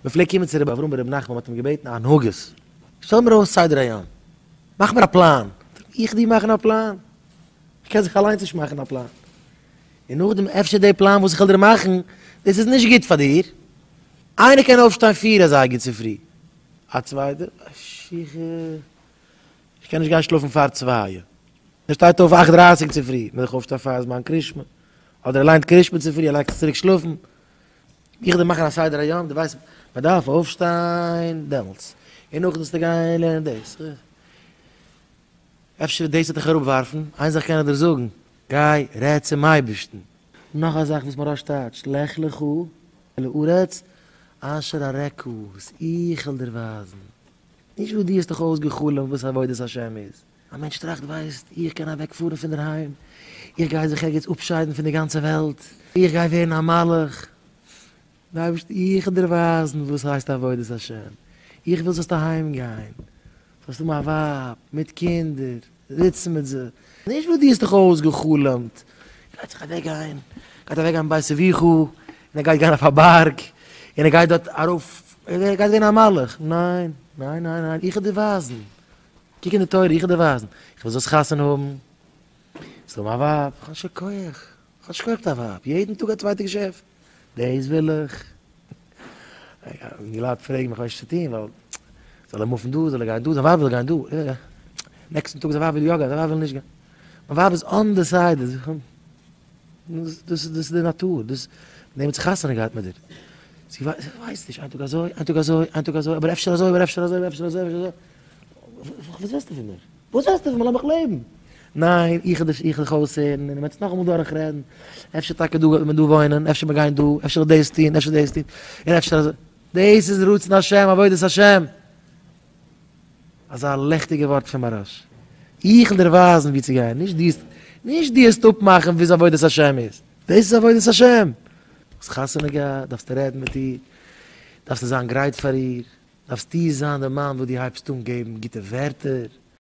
מען פלעגט קומען צו רבי אברהם ברבי נחמן, מען האט אים געבעטן הנהגות, שטעל מיר אויס סדר היום, מאך מיר א פלאן, איך דיר מאכן א פלאן? איך קען זיך אליינס נישט מאכן א פלאן, און נאכדעם אפשר די פלאן וואס איך וועל דיר מאכן, דאס איז נישט גוט פאר דיר, איינער קען אויפשטיין פיר אזייגער צופרי, א צווייטער, איך קען נישט גיין שלאפן פאר צווייע, ער שטייט אויף אכט דרייסיג צופרי, מוז איך אויפשטיין פאר זמן קרישמע, אדער ער ליינט קרישמע צופרי, ער לייגט זיך צוריק שלאפן, איך דיר מאכן א סדר היום, דו ווייסט מען דארף אויפשטיין דעמאלטס, און נאכדעם זאלסטו גיין לערנען דאס, אפשר דאס וועט דיך אראפווארפן, איין זאך קען איך דיר זאגן, גיי רעד צום אייבערשטן. נאך א זאך וואס מוהרא"ש טייטשט, לך לך אל הארץ אשר אראך, וואס איך וועל דיר ווייזן, נישט וואס דו האסט דיך אויסגע'חלומ'ט וואס עבודת השם איז. א מענטש טראכט, ווייסט, איך קען אוועק פארן פון דער היים, איך גיי זיך ערגעץ אפשיידן פון די גאנצע וועלט, איך גיי ווערן א מלאך. די אייבערשטער, איך וועל דיר ווייזן וואס הייסט עבודת השם, איך וויל זאלסט אהיים גיין, זאלסט האבן א ווייב מיט קינדער, זיצן מיט זיי, נישט וואס דו האסט דיך אויסגע'חלומ'ט, גייט זיך אוועק גיין, גייט אוועק גיין בית אביך, און ער גייט גיין אויף א בארג, און ער גייט דארט ארויף, ער גייט ווערן א מלאך, ניין, ניין, ניין, ניין, איך וועל דיר ווייזן, קוק אין די תורה, איך וועל דיר ווייזן, איך וויל זאלסט חתונה האבן, זאלסט האבן א ווייב, איך האב נישט קיין כח, איך האב נישט כח מיט א ווייב, יעדן טאג א צווייטע געשעפט, דאס וויל איך. אינגעלייט פרעגן מיך וואס צו טון, ווייל זאל ער מופן דא, זאל ער גיין דא, זיין ווייב וויל גיין דא, נעקסטן טאג זיין ווייב וויל יא גיין, זיין ווייב וויל נישט גיין, מיין ווייב איז undecided, דאס איז די נאטור, דאס מיט דעם האט זי חתונה געהאט מיט דיר, זי ווייסט נישט, איין טאג אזוי, איין טאג אזוי, איין טאג אזוי, אבער אפשר אזוי, אבער אפשר אזוי, אבער אפשר אזוי, אבער אפשר אזוי. וואס ווילסטו פון מיר? וואס ווילסטו פון מיר? לאמיך לעבן! ניין, איך וועל דיך אויסהערן און מ'וועט עס נאכאמאל דורכרעדן, אפשר טאקע דא וועט מען דא וואוינען, אפשר מיר גייען דא, אפשר זאל איך דאס טון, אפשר דאס טון, און אפשר אזוי. דאס איז רצון השם, עבודת השם! אזא לעכטיגע ווארט פון מוהרא"ש. איך וועל דיר ווייזן וואו צו גיין, נישט דו, נישט דו וועסט אפמאכן וויאזוי עבודת השם איז. דאס איז עבודת השם! האסט חתונה געהאט, דארפסטו רעדן מיט איר, דארפסטו זיין גרייט פאר איר, דארפסטו זיין די מאן וואס דו הייבסט אן געבן גוטע ווערטער.